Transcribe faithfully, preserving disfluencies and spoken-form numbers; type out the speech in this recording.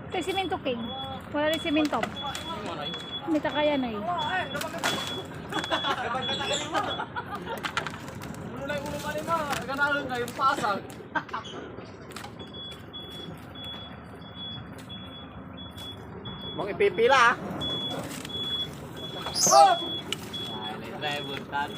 Tay simento, King. Wala rin simento. May takayan ay. Ulo na yung ulo pa rin mo. Ganahan kayo pasag. Mong ipipila ah. Ay, may driver tan.